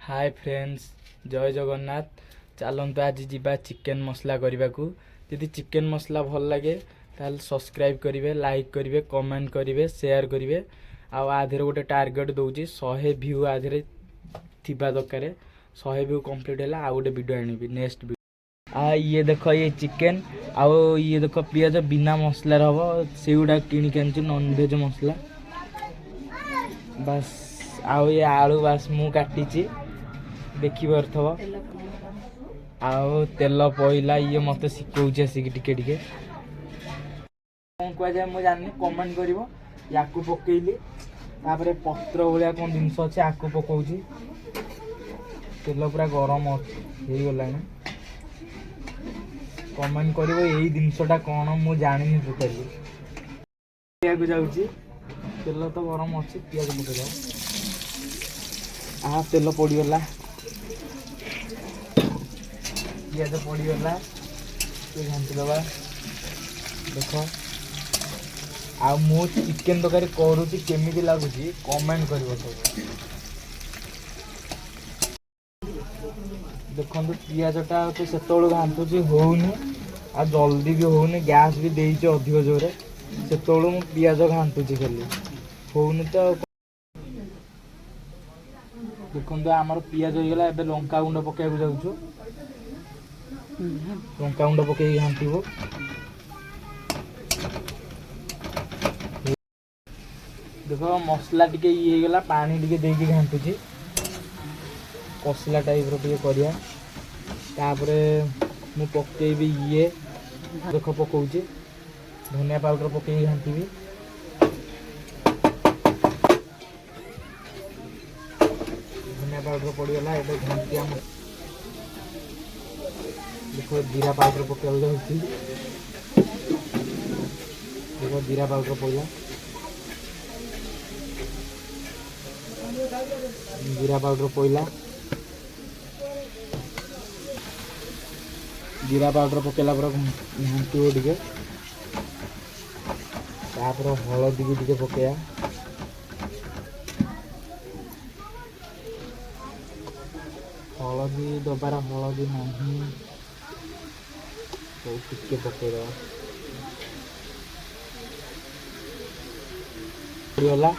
ହାଏ friends, ଜୟ ଜଗନ୍ନାଥ। ଚାଲନ୍ତୁ ଆଜି ଯିବା ଚିକେନ୍ ମସଲା କରିବାକୁ। ଯଦି ଚିକେନ୍ ମସଲା ଭଲ ଲାଗେ, ତାହେଲେ ସବସ୍କ୍ରାଇବ୍ କରିବେ, ଲାଇକ୍ କରିବେ, କମେଣ୍ଟ କରିବେ, ସେୟାର କରିବେ। ଆଉ ଆ ଦେହରେ ଗୋଟେ ଟାର୍ଗେଟ୍ ଦେଉଛି, 100 ଭ୍ୟୁ ଆ ଦେହରେ ଥିବା ଦରକାର। 100 ଭ୍ୟୁ କମ୍ପ୍ଲିଟ୍ ହେଲା ଆଉ ଗୋଟେ ଭିଡ଼ିଓ ଆଣିବି, ନେକ୍ସଟ ଭିଡ଼ିଓ। ଆଉ ଇଏ ଦେଖ, ଇଏ ଚିକେନ୍ ଆଉ ଇଏ ଦେଖ ପିଆଜ। ବିନା ମସଲାରେ ହେବ, ସେଇଗୁଡ଼ା କିଣିକି ଆଣିଛୁ ନନଭେଜ୍ ମସଲା ବାସ୍। ଆଉ ଇଏ ଆଳୁ ବାସ୍ ମୁଁ କାଟିଛି, ଦେଖିପାରୁଥିବ। ଆଉ ତେଲ ପଇଲା। ଇଏ ମୋତେ ଶିଖଉଛି ଆସିକି ଟିକେ ଟିକେ। କ'ଣ କୁହାଯାଏ ମୁଁ ଜାଣିନି, କମେଣ୍ଟ କରିବ। ୟାକୁ ପକେଇଲି, ତାପରେ ପତ୍ର ଭଳିଆ କ'ଣ ଜିନିଷ ଅଛି, ଆକୁ ପକଉଛି। ତେଲ ପୁରା ଗରମ ଅଛି, ହେଇଗଲାଣି। କମେଣ୍ଟ କରିବ ଏଇ ଜିନିଷଟା କ'ଣ, ମୁଁ ଜାଣିନି ଟୋଟାଲି। ପିଆକୁ ଯାଉଛି। ତେଲ ତ ଗରମ ଅଛି, ପିଆଜ ପକେଇଦେବା। ଆ, ତେଲ ପଡ଼ିଗଲା, ପିଆଜ ପଡ଼ିଗଲା। ଟିକେ ଘାଣ୍ଟି ଦେବା। ଦେଖ, ଆଉ ମୁଁ ଚିକେନ ତରକାରୀ କରୁଛି, କେମିତି ଲାଗୁଛି କମେଣ୍ଟ କରିବ ସବୁ। ଦେଖନ୍ତୁ, ପିଆଜଟା ତ ସେତେବେଳୁ ଘାଣ୍ଟୁଛି, ହଉନି। ଆଉ ଜଲ୍ଦି ବି ହଉନି, ଗ୍ୟାସ୍ ବି ଦେଇଛି ଅଧିକ ଜୋରେ। ସେତେବେଳୁ ମୁଁ ପିଆଜ ଘାଣ୍ଟୁଛି ଖାଲି, ହଉନି ତ ଆଉ। ଦେଖନ୍ତୁ, ଆମର ପିଆଜ ହେଇଗଲା। ଏବେ ଲଙ୍କା ଗୁଣ୍ଡ ପକେଇବାକୁ ଯାଉଛୁ। ଲଙ୍କା ଗୁଣ୍ଡ ପକେଇକି ଘାଣ୍ଟିବୁ। ଦେଖ, ମସଲା ଟିକେ ଇଏ ହେଇଗଲା, ପାଣି ଟିକେ ଦେଇକି ଘାଣ୍ଟୁଛି। କଷିଲା ଟାଇପ୍ର ଟିକେ କରିବା। ତାପରେ ମୁଁ ପକେଇବି ଇଏ। ଦେଖ, ପକଉଛି ଧନିଆ ପାଉଡ଼ର, ପକେଇକି ଘାଣ୍ଟିବି। ଧନିଆ ପାଉଡ଼ର ପଡ଼ିଗଲା, ଏବେ ଘାଣ୍ଟି ଆମ। ଦେଖ, ଜିରା ପାଉଡ଼ର ପକେଇବାକୁ ଯାଉଛି। ଦେଖ, ଜିରା ପାଉଡ଼ର ପଡ଼ିଲା। ଜିରା ପାଉଡ଼ର ପଡ଼ିଲା। ଜିରା ପାଉଡ଼ର ପକେଇଲା ପରେ ଘାଣ୍ଟିବ ଟିକେ। ତାପରେ ହଳଦୀ ବି ଟିକେ ପକେଇବା। ହଳଦୀ ଦବାର ହଳଦୀ ନାହିଁ, ହଉ ଟିକେ ପକେଇଦେବା। ପଡ଼ିଗଲା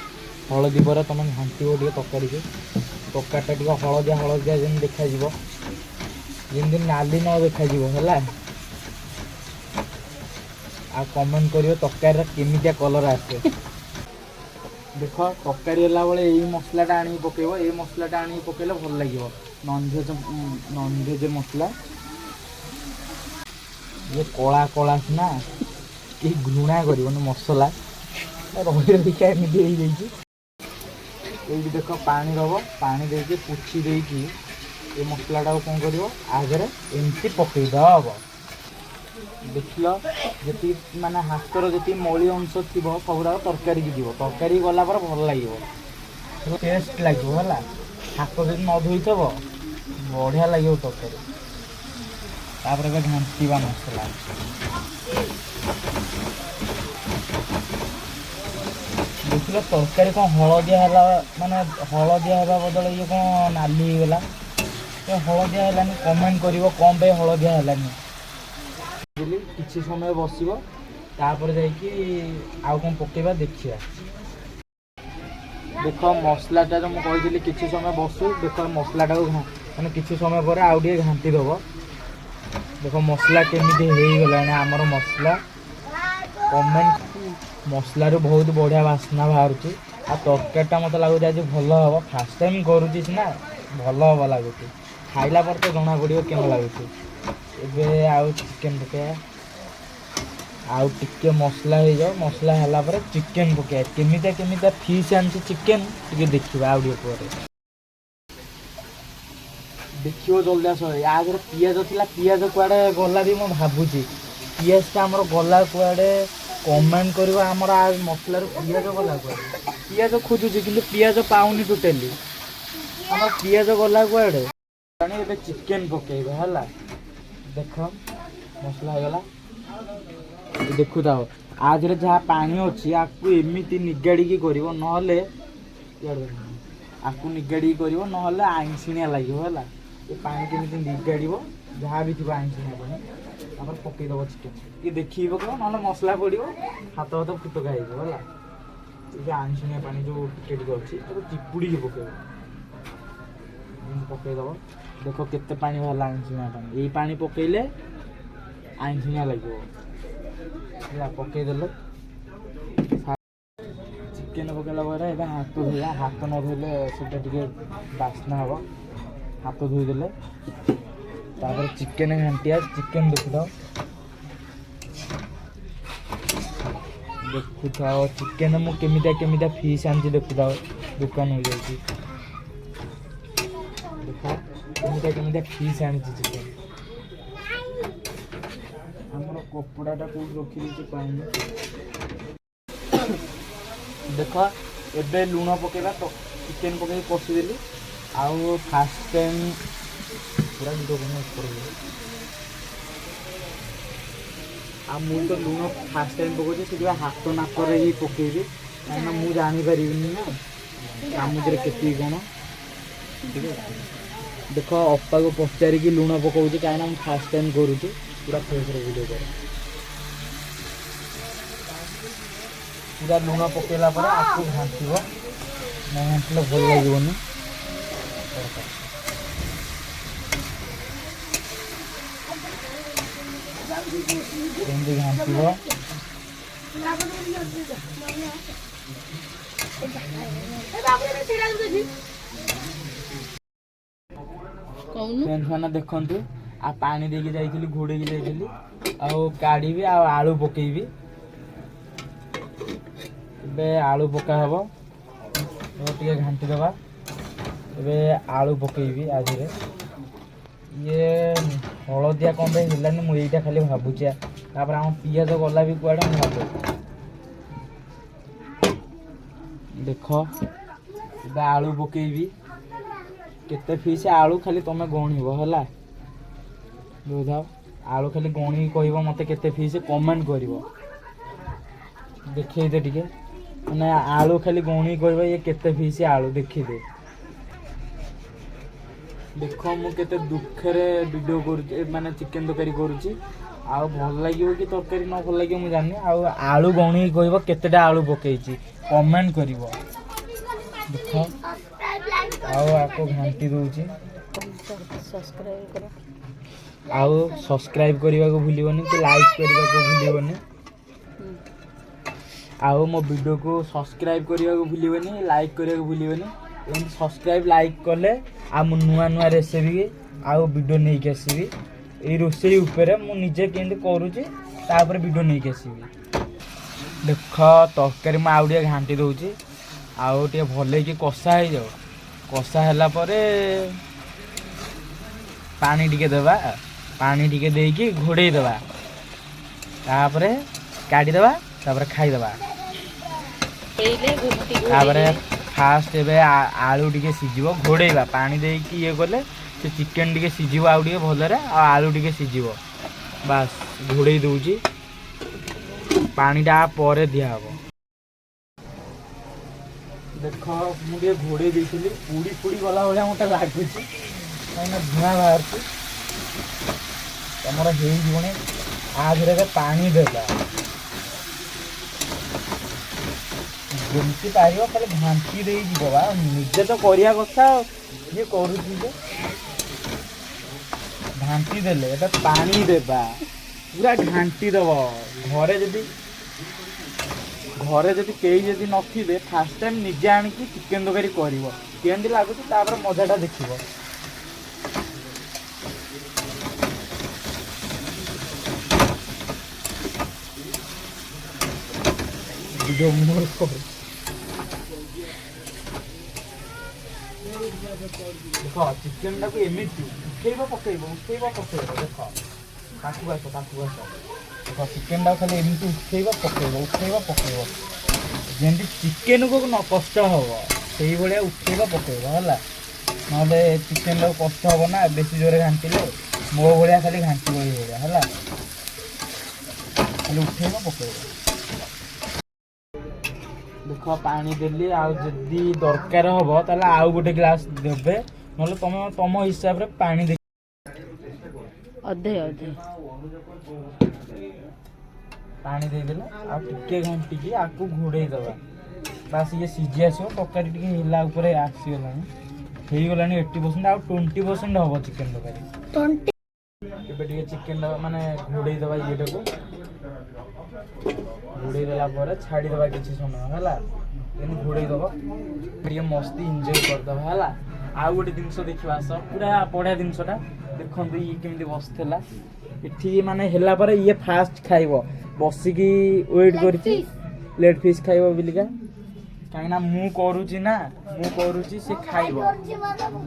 ହଳଦୀ ପରେ ତମେ ଘାଣ୍ଟିବ ଟିକେ ତରକାରୀକୁ। ତରକାରୀଟା ଟିକେ ହଳଦିଆ ହଳଦିଆ ଯେମିତି ଦେଖାଯିବ, ଯେମିତି ନାଲି ନ ଦେଖାଯିବ ହେଲା। ଆଉ କମେଣ୍ଟ କରିବ ତରକାରୀର କେମିତିଆ କଲର୍ ଆସେ। ଦେଖ, ତରକାରୀ ହେଲା ବେଳେ ଏଇ ମସଲାଟା ଆଣିକି ପକେଇବ। ଏଇ ମସଲାଟା ଆଣିକି ପକେଇଲେ ଭଲ ଲାଗିବ। ନନଭେଜ୍, ନନଭେଜ୍ ମସଲା। ଇଏ କଳା କଳା ସିନା କେହି ଘୃଣା କରିବନି, ମସଲା ରହି ରହିକା ଏମିତି ହେଇଯାଇଛି। ଏଇଠି ଦେଖ, ପାଣି ଦେବ। ପାଣି ଦେଇକି ପୋଛି ଦେଇକି ଏ ମସଲାଟାକୁ କ'ଣ କରିବ, ଆଗରେ ଏମିତି ପକେଇଦେବ। ଦେଖିଲ, ଯେତିକି ମାନେ ହାତର ଯେତିକି ମଳି ଅଂଶ ଥିବ, ସବୁଯାକ ତରକାରୀକି ଯିବ। ତରକାରୀ ଗଲା ପରେ ଭଲ ଲାଗିବ, ଟେଷ୍ଟ ଲାଗିବ ହେଲା। ହାତ ଯଦି ନ ଧୋଇଥିବ, ବଢ଼ିଆ ଲାଗିବ ତରକାରୀ। ତାପରେ ଏବେ ଘାଣ୍ଟିବା ମସଲା। ଦେଖିଲ, ତରକାରୀ କ'ଣ ହଳଦିଆ ହେଲା, ମାନେ ହଳଦିଆ ହେବା ବଦଳରେ ଇଏ କ'ଣ ନାଲି ହେଇଗଲା। ଏ ହଳଦିଆ ହେଲାନି, କମେଣ୍ଟ କରିବ କ'ଣ ପାଇଁ ହଳଦିଆ ହେଲାନି। ବୁଝିଲି, କିଛି ସମୟ ବସିବ, ତାପରେ ଯାଇକି ଆଉ କ'ଣ ପକେଇବା ଦେଖିବା। ଦେଖ, ମସଲାଟା ତ ମୁଁ କହିଥିଲି କିଛି ସମୟ ବସୁ। ଦେଖ, ମସଲାଟାକୁ ମାନେ କିଛି ସମୟ ପରେ ଆଉ ଟିକେ ଘାଣ୍ଟି ଦେବ। ଦେଖ, ମସଲା କେମିତି ହେଇଗଲାଣି ଆମର ମସଲା। କମେଣ୍ଟ। ମସଲାରୁ ବହୁତ ବଢ଼ିଆ ବାସ୍ନା ବାହାରୁଛି। ଆଉ ତରକାରୀଟା ମୋତେ ଲାଗୁଛି ଆଜି ଭଲ ହେବ। ଫାର୍ଷ୍ଟ ଟାଇମ୍ କରୁଛି ସିନା, ଭଲ ହେବ ଲାଗୁଛି। ଖାଇଲା ପରେ ତ ଜଣା ପଡ଼ିବ କେମିତି ଲାଗୁଛି। ଏବେ ଆଉ ଚିକେନ୍ ପକେଇବା। ଆଉ ଟିକେ ମସଲା ହେଇଯାଉ। ମସଲା ହେଲା ପରେ ଚିକେନ୍ ପକେଇବା। କେମିତିଆ କେମିତିଆ ଫିସ୍ ଆଣିଛି ଚିକେନ୍, ଟିକେ ଦେଖିବା ଆଉ ଟିକେ ପରେ। ଦେଖିବ, ଜଲ୍ଦି ଆସ। ୟା ଆଗରେ ପିଆଜ ଥିଲା, ପିଆଜ କୁଆଡ଼େ ଗଲା ବି ମୁଁ ଭାବୁଛି। ପିଆଜଟା ଆମର ଗଲା କୁଆଡ଼େ, କମେଣ୍ଟ କରିବ। ଆମର ଆ ମସଲାରୁ ପିଆଜ ଗଲା କୁଆଡ଼େ? ପିଆଜ ଖୋଜୁଛି କିନ୍ତୁ ପିଆଜ ପାଉନି ଟୋଟାଲି। ଆମର ପିଆଜ ଗଲା କୁଆଡ଼େ? ଏବେ ଚିକେନ୍ ପକେଇବା ହେଲା। ଦେଖ, ମସଲା ହେଇଗଲା। ଦେଖୁଥାଅ, ଆ ଦେହରେ ଯାହା ପାଣି ଅଛି, ଆକୁ ଏମିତି ନିଗାଡ଼ିକି କରିବ, ନହେଲେ ଇଆଡ଼େ ଦେଖ। ଆକୁ ନିଗାଡ଼ିକି କରିବ, ନହେଲେ ଆଇଁଷିଣିଆ ଲାଗିବ ହେଲା। ଏ ପାଣି କେମିତି ନିଗାଡ଼ିବ, ଯାହା ବି ଥିବ ଆଇଁଷିଣିଆ ପାଣି, ତାପରେ ପକେଇଦେବ ଚିକେନ୍। ଟିକେ ଦେଖିକି ପକେଇବ, ନହେଲେ ମସଲା ପଡ଼ିବ, ହାତ ହାତ ଫୁଟକା ହେଇଯିବ ହେଲା। ଏ ଯେଉଁ ଆଇଁଷିଣିଆ ପାଣି ଯେଉଁ ଟିକେ ଟିକେ ଅଛି, ତାକୁ ଚିପୁଡ଼ିକି ପକେଇବ। ଏମିତି ପକେଇଦେବ। ଦେଖ କେତେ ପାଣି ବାହାରିଲା, ଆଇଁଷିଣିଆ ପାଣି। ଏଇ ପାଣି ପକେଇଲେ ଆଇଁଷିଣିଆ ଲାଗିବ ହେଲା। ପକେଇଦେଲେ, ଚିକେନ୍ ପକେଇଲା ପରେ ଏବେ ହାତ ଧୋଇବା। ହାତ ନ ଧୋଇଲେ ସେଟା ଟିକେ ବାସ୍ନା ହେବ। ହାତ ଧୋଇଦେଲେ ତାପରେ ଚିକେନ୍ ଘାଣ୍ଟିଆ। ଚିକେନ୍ ଦେଖୁଥାଅ, ଦେଖୁଥାଅ ଚିକେନ୍ ମୁଁ କେମିତିଆ କେମିତିଆ ଫିସ୍ ଆଣିଛି ଦେଖୁଥାଅ। ଦୋକାନକୁ ଯାଇଛି, ଦେଖ କେମିତିଆ କେମିତିଆ ଫିସ୍ ଆଣିଛି ଚିକେନ୍। ଆମର କପଡ଼ାଟା କେଉଁଠି ରଖିଦେଇଛି ପାଉନି। ଦେଖ, ଏବେ ଲୁଣ ପକେଇବା। ଚିକେନ୍ ପକେଇକି କଷିଦେଲି। ଆଉ ଫାଷ୍ଟ ଟାଇମ୍ ପୁରା ଭିଡ଼ିଓ ଉପରେ। ଆଉ ମୁଁ ତ ଲୁଣ ଫାଷ୍ଟ ଟାଇମ୍ ପକଉଛି, ସେଥିପାଇଁ ହାତ ନାକରେ ହିଁ ପକେଇବି, କାହିଁକିନା ମୁଁ ଜାଣିପାରିବିନି ନା ଚାମଚରେ କେତିକି କ'ଣ। ଠିକ୍ ଅଛି, ଦେଖ, ଅପାକୁ ପଚାରିକି ଲୁଣ ପକଉଛି, କାହିଁକିନା ମୁଁ ଫାଷ୍ଟ ଟାଇମ୍ କରୁଛି। ପୁରା ଫେସ୍ରେ ଭିଡ଼ିଓ କରେ। ପୁରା ଲୁଣ ପକେଇଲା ପରେ ଆକୁ ଘାଣ୍ଟିବ। ନ ଘାଣ୍ଟିଲେ ଭଲ ଲାଗିବନି ତରକାରୀ। ଏମିତି ଘାଣ୍ଟିବ। କହୁନୁ। ଫ୍ରେଣ୍ଡସ୍ ମାନେ ଦେଖନ୍ତୁ, ଆଉ ପାଣି ଦେଇକି ଯାଇଥିଲି, ଘୋଡ଼େଇକି ଯାଇଥିଲି। ଆଉ କାଢ଼ିବି ଆଉ ଆଳୁ ପକେଇବି। ଏବେ ଆଳୁ ପକା ହବ। ଏବେ ଟିକେ ଘାଣ୍ଟି ଦେବା। ଏବେ ଆଳୁ ପକେଇବି ଆଧିରେ। ଇଏ ହଳଦିଆ କ'ଣ ପାଇଁ ହେଲାନି, ମୁଁ ଏଇଟା ଖାଲି ଭାବୁଛି। ତାପରେ ଆମ ପିଆଜ ଗଲା ବି କୁଆଡ଼େ, ମୁଁ ଭାବୁଛି। ଦେଖ, ଏବେ ଆଳୁ ପକେଇବି। କେତେ ପିସ୍ ଆଳୁ ଖାଲି ତମେ ଗଣିବ ହେଲା। ବୁଝାଅ, ଆଳୁ ଖାଲି ଗଣିକି କହିବ ମୋତେ କେତେ ପିସ୍, କମେଣ୍ଟ କରିବ। ଦେଖେଇ ଦେ ଟିକେ, ମାନେ ଆଳୁ ଖାଲି ଗଣିକି କହିବ ଇଏ କେତେ ପିସ୍ ଆଳୁ, ଦେଖିଦେ। ଦେଖ, ମୁଁ କେତେ ଦୁଃଖରେ ଭିଡ଼ିଓ କରୁଛି, ଏ ମାନେ ଚିକେନ୍ ତରକାରୀ କରୁଛି। ଆଉ ଭଲ ଲାଗିବ କି ତରକାରୀ ନ ଭଲ ଲାଗିବ ମୁଁ ଜାଣିନି। ଆଉ ଆଳୁ ଗଣିକି କହିବ କେତେଟା ଆଳୁ ପକେଇଛି, କମେଣ୍ଟ କରିବ। ଦେଖ, ଆଉ ଆକୁ ଘାଣ୍ଟି ଦେଉଛି। ସବସ୍କ୍ରାଇବ୍ କର। ଆଉ ସବସ୍କ୍ରାଇବ୍ କରିବାକୁ ଭୁଲିବନି କି ଲାଇକ୍ କରିବାକୁ ଭୁଲିବନି। ଆଉ ମୋ ଭିଡ଼ିଓକୁ ସବସ୍କ୍ରାଇବ୍ କରିବାକୁ ଭୁଲିବନି, ଲାଇକ୍ କରିବାକୁ ଭୁଲିବନି। ଏମିତି ସବସ୍କ୍ରାଇବ୍ ଲାଇକ୍ କଲେ ଆଉ ମୁଁ ନୂଆ ନୂଆ ରେସିପି ଆଉ ଭିଡ଼ିଓ ନେଇକି ଆସିବି। ଏଇ ରୋଷେଇ ଉପରେ ମୁଁ ନିଜେ କେମିତି କରୁଛି, ତାପରେ ଭିଡ଼ିଓ ନେଇକି ଆସିବି। ଦେଖ, ତରକାରୀ ମୁଁ ଆଉ ଟିକେ ଘାଣ୍ଟି ଦେଉଛି, ଆଉ ଟିକେ ଭଲେଇକି କଷା ହେଇଯାଉ। କଷା ହେଲା ପରେ ପାଣି ଟିକେ ଦେବା। ପାଣି ଟିକେ ଦେଇକି ଘୋଡ଼େଇ ଦେବା, ତାପରେ କାଢ଼ିଦେବା, ତାପରେ ଖାଇଦେବା। ହେଇଲେ ଘୁଟି ତାପରେ ଫାଷ୍ଟ ଏବେ ଆଳୁ ଟିକେ ସିଝିବ, ଘୋଡ଼େଇବା। ପାଣି ଦେଇକି ଇଏ କଲେ ସେ ଚିକେନ୍ ଟିକେ ସିଝିବ ଆଉ ଟିକେ ଭଲରେ, ଆଉ ଆଳୁ ଟିକେ ସିଝିବ। ବାସ୍, ଘୋଡ଼େଇ ଦେଉଛି। ପାଣିଟା ପରେ ଦିଆହବ। ଦେଖ, ମୁଁ ଟିକେ ଘୋଡ଼େଇ ଦେଇଥିଲି। ପୋଡ଼ି ପୋଡ଼ି ଗଲା ଭଳିଆ ମୋତେ ଲାଗୁଛି, କାହିଁକିନା ଧୂଆଁ ବାହାରୁଛି। ତମର ହେଇଯିବଣି। ଆ ଦେହରେ ଏବେ ପାଣି ଦେବା। ଯେମିତି ପାରିବ ଖାଲି ଘାଣ୍ଟି ଦେଇଯିବ ବା। ନିଜେ ତ କରିବା କଥା ଆଉ ଇଏ କରୁଛି ଯେ। ଘାଣ୍ଟି ଦେଲେ ଏବେ ପାଣି ଦେବା। ପୁରା ଘାଣ୍ଟି ଦେବ। ଘରେ ଯଦି କେହି ଯଦି ନଥିବେ, ଫାଷ୍ଟ ଟାଇମ୍ ନିଜେ ଆଣିକି ଚିକେନ୍ ତରକାରୀ କରିବ, କେମିତି ଲାଗୁଛି ତାପରେ ମଜାଟା ଦେଖିବ। ଭିଡ଼ିଓ ମୋର କର। ଦେଖ, ଚିକେନଟାକୁ ଏମିତି ଉଠେଇବ ପକେଇବ, ଉଠେଇବ ପକେଇବ। ଦେଖ, ପାଖକୁ ଆସ, ପାଖକୁ ଆସ। ଦେଖ, ଚିକେନଟାକୁ ଖାଲି ଏମିତି ଉଠେଇବ ପକେଇବ, ଉଠେଇବ ପକେଇବ। ଯେମିତି ଚିକେନକୁ ନ କଷ୍ଟ ହବ, ସେଇଭଳିଆ ଉଠେଇବ ପକେଇବ ହେଲା। ନହେଲେ ଚିକେନଟାକୁ କଷ୍ଟ ହବ ନା ବେଶୀ ଜୋରେ ଘାଣ୍ଟିଲେ। ମୋ ଭଳିଆ ଖାଲି ଘାଣ୍ଟିବ ଏଇଭଳିଆ ହେଲା, ଖାଲି ଉଠେଇବ ପକେଇବ। ଦେଖ। ଦେଖ, ପାଣି ଦେଲି। ଆଉ ଯଦି ଦରକାର ହବ, ତାହେଲେ ଆଉ ଗୋଟେ ଗ୍ଲାସ୍ ଦେବେ, ନହେଲେ ତମ ତମ ହିସାବରେ ପାଣି ଦେ। ଅଧେ ଅଧେ। ପାଣି ଦେଇଦେଲେ ଆଉ ଟିକେ ଘାଣ୍ଟିକି ଆକୁ ଘୋଡ଼େଇ ଦେବା। ବାସ୍, ଇଏ ସିଝି ଆସିବ। ତରକାରୀ ଟିକେ ହେଲା ଉପରେ ଆସିଗଲାଣି, ହେଇଗଲାଣି 80%। ଆଉ 20% ହବ ଚିକେନ ତରକାରୀ। ଏବେ ଟିକେ ଚିକେନ ମାନେ ଘୋଡ଼େଇ ଦେବା। ଇଏଟାକୁ ଘୋଡ଼େଇ ଦେଲା ପରେ ଛାଡ଼ିଦେବା କିଛି ସମୟ, ହେଲା। ଏମିତି ଘୋଡ଼େଇ ଦେବ, ଟିକେ ମସ୍ତି ଏନ୍ଜୟ କରିଦେବା, ହେଲା। ଆଉ ଗୋଟେ ଜିନିଷ ଦେଖିବା ଆସ, ପୁରା ବଢ଼ିଆ ଜିନିଷଟା। ଦେଖନ୍ତୁ, ଇଏ କେମିତି ବସିଥିଲା ଏଠି। ମାନେ ହେଲା ପରେ ଇଏ ଫାଷ୍ଟ ଖାଇବ, ବସିକି ୱେଟ୍ କରିଛି ଲେଗ୍ ପିସ୍ ଖାଇବ ବୋଲିକା। କାହିଁକିନା ମୁଁ କରୁଛି ନା, ମୁଁ କରୁଛି, ସେ ଖାଇବ।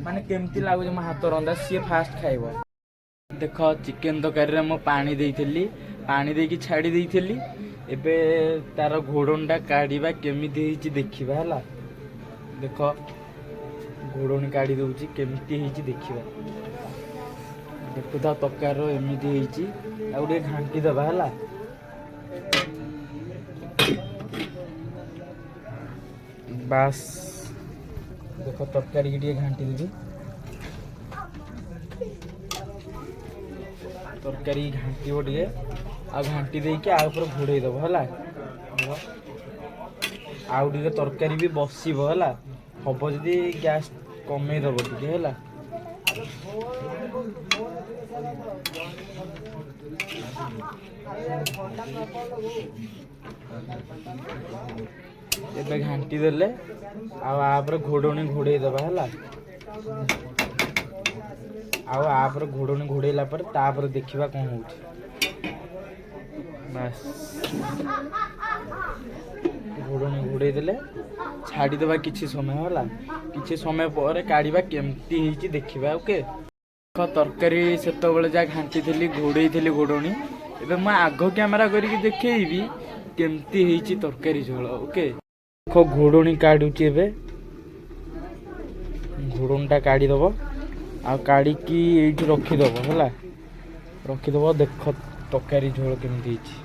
ମାନେ କେମିତି ଲାଗୁଛି ମୋ ହାତ ରନ୍ଧା, ସିଏ ଫାଷ୍ଟ ଖାଇବ। ଦେଖ, ଚିକେନ ତରକାରୀରେ ମୁଁ ପାଣି ଦେଇଥିଲି, ପାଣି ଦେଇକି ଛାଡ଼ି ଦେଇଥିଲି। ଏବେ ତାର ଘୋଡ଼ଣୀଟା କାଢ଼ିବା, କେମିତି ହେଇଛି ଦେଖିବା, ହେଲା। ଦେଖ, ଘୋଡ଼ଣୀ କାଢ଼ି ଦେଉଛି, କେମିତି ହେଇଛି ଦେଖିବା। ଦେଖୁଥାଅ, ତରକାରୀର ଏମିତି ହେଇଛି। ଆଉ ଟିକେ ଘାଣ୍ଟି ଦେବା, ହେଲା। ବାସ୍, ଦେଖ, ତରକାରୀକି ଟିକେ ଘାଣ୍ଟି ଦେବି। ତରକାରୀ ଘାଣ୍ଟିବ ଟିକେ, ଆଉ ଘାଣ୍ଟି ଦେଇକି ଆଉ ଉପରେ ଘୋଡ଼େଇ ଦେବ, ହେଲା। ଦେଖ, ଆଉ ଟିକେ ତରକାରୀ ବି ବସିବ, ହେଲା। ହବ ଯଦି ଗ୍ୟାସ୍ କମେଇ ଦେବ ଟିକେ, ହେଲା। ଏବେ ଘାଣ୍ଟି ଦେଲେ ଆଉ ଆ ଉପରେ ଘୋଡ଼ଣୀ ଘୋଡ଼େଇ ଦେବା, ହେଲା। ଆଉ ଆ ଉପରେ ଘୋଡ଼ଣୀ ଘୋଡ଼େଇଲା ପରେ ତାପରେ ଦେଖିବା କ'ଣ ହେଉଛି। ବାସ୍, ଘୋଡ଼ଣୀ ଘୋଡ଼େଇ ଦେଲେ ଛାଡ଼ିଦେବା କିଛି ସମୟ, ହେଲା। କିଛି ସମୟ ପରେ କାଢ଼ିବା, କେମିତି ହେଇଛି ଦେଖିବା। ଓକେ, ଦେଖ, ତରକାରୀ ସେତେବେଳେ ଯାହା ଘାଣ୍ଟିଥିଲି, ଘୋଡ଼େଇଥିଲି ଘୋଡ଼ଣୀ, ଏବେ ମୁଁ ଆଗ କ୍ୟାମେରା କରିକି ଦେଖେଇବି କେମିତି ହେଇଛି ତରକାରୀ ଝୋଳ। ଓକେ, ଦେଖ, ଘୋଡ଼ଣୀ କାଢ଼ୁଛି ଏବେ। ଘୋଡ଼ଣୀଟା କାଢ଼ିଦେବ ଆଉ କାଢ଼ିକି ଏଇଠି ରଖିଦେବ, ହେଲା। ରଖିଦେବ। ଦେଖ, ତରକାରୀ ଝୋଳ କେମିତି ହେଇଛି।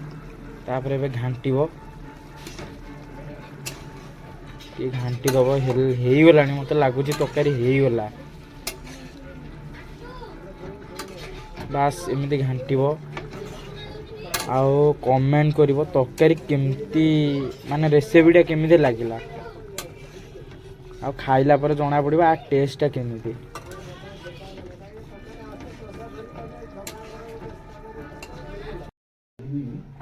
ତାପରେ ଏବେ ଘାଣ୍ଟିବ ଟିକେ, ଘାଣ୍ଟି ଦେବ। ହେଇଗଲାଣି, ମୋତେ ଲାଗୁଛି ତରକାରୀ ହେଇଗଲା। ବାସ୍, ଏମିତି ଘାଣ୍ଟିବ ଆଉ କମେଣ୍ଟ କରିବ ତରକାରୀ କେମିତି, ମାନେ ରେସିପିଟା କେମିତି ଲାଗିଲା। ଆଉ ଖାଇଲା ପରେ ଜଣା ପଡ଼ିବ ଆ ଟେଷ୍ଟଟା କେମିତି।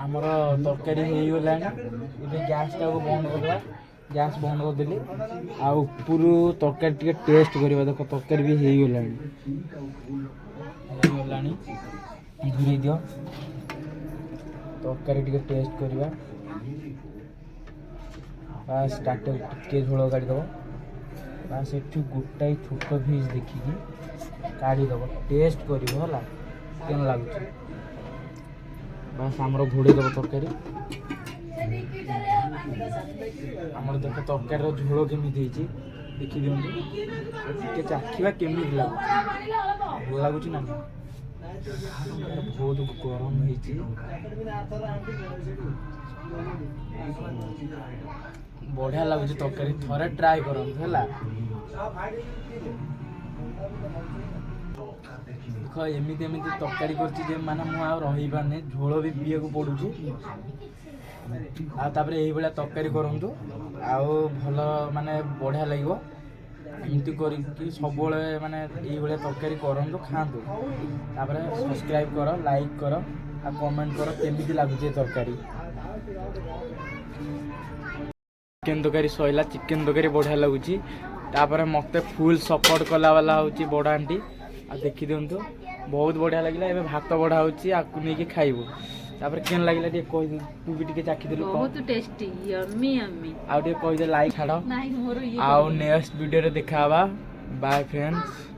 ଆମର ତରକାରୀ ହେଇଗଲାଣି। ଏବେ ଗ୍ୟାସ୍ଟାକୁ ବନ୍ଦ କରିଦେବା। ଗ୍ୟାସ୍ ବନ୍ଦ କରିଦେଲି ଆଉ ଉପରୁ ତରକାରୀ ଟିକେ ଟେଷ୍ଟ କରିବା। ଦେଖ, ତରକାରୀ ବି ହେଇଗଲାଣି, ହେଇଗଲାଣି। ଘୁରେଇ ଦିଅ। ତରକାରୀ ଟିକେ ଟେଷ୍ଟ କରିବା। ବାସ୍, ତାଟିଆକୁ ଟିକେ ଝୋଳ କାଢ଼ିଦେବ। ବାସ୍, ଏଠୁ ଗୋଟାଏ ଛୋଟ ପିସ୍ ଦେଖିକି କାଢ଼ିଦେବ, ଟେଷ୍ଟ କରିବ, ହେଲା, କେମିତି ଲାଗୁଛି। ବାସ୍, ଆମର ଘୋଡ଼େଇ ଦେବ ତରକାରୀ। ଆମର ଦେଖ, ତରକାରୀର ଝୋଳ କେମିତି ହେଇଛି ଦେଖିଦିଅନ୍ତୁ। ଟିକେ ଚାଖିବା, କେମିତି ଲାଗୁଛି, ଭଲ ଲାଗୁଛି ନା ନାହିଁ। ବହୁତ ଗରମ ହେଇଛି। ବଢ଼ିଆ ଲାଗୁଛି ତରକାରୀ। ଥରେ ଟ୍ରାଏ କରନ୍ତୁ, ହେଲା। ଦେଖ, ଏମିତି ଏମିତି ତରକାରୀ କରିଛି ଯେ ମାନେ ମୁଁ ଆଉ ରହିପାରୁନି, ଝୋଳ ବି ପିଇବାକୁ ପଡ଼ୁଛି। ଆଉ ତାପରେ ଏଇଭଳିଆ ତରକାରୀ କରନ୍ତୁ ଆଉ ଭଲ, ମାନେ ବଢ଼ିଆ ଲାଗିବ। ଏମିତି କରିକି ସବୁବେଳେ ମାନେ ଏଇଭଳିଆ ତରକାରୀ କରନ୍ତୁ, ଖାଆନ୍ତୁ। ତାପରେ ସବସ୍କ୍ରାଇବ୍ କର, ଲାଇକ୍ କର ଆଉ କମେଣ୍ଟ କର କେମିତି ଲାଗୁଛି ଏ ତରକାରୀ। ଚିକେନ୍ ତରକାରୀ ସଇଲା। ଚିକେନ୍ ତରକାରୀ ବଢ଼ିଆ ଲାଗୁଛି। ତାପରେ ମୋତେ ଫୁଲ୍ ସପୋର୍ଟ କଲା ବାଲା ହେଉଛି ବଡ଼ ଆଣ୍ଟି। ଆଉ ଦେଖିଦିଅନ୍ତୁ, ବହୁତ ବଢ଼ିଆ ଲାଗିଲା। ଏବେ ଭାତ ବଢ଼ା ହେଉଛି, ଆକୁ ନେଇକି ଖାଇବୁ। ତାପରେ କେମିତି ଲାଗିଲା ଟିକେ କହିଦେ। ତୁ ବି ଟିକେ ଚାଖିଦେଲୁ କଣ? ବହୁତ ଟେଷ୍ଟି, ୟମି ୟମି। ଆଉ ଟିକେ କହିଦେ, ଲାଇକ୍ ଛାଡ଼। ନାଇଁ, ମୋର ଇଏ ଆଉ ନେକ୍ସଟ ଭିଡ଼ିଓରେ ଦେଖା ହବା। Bye friends.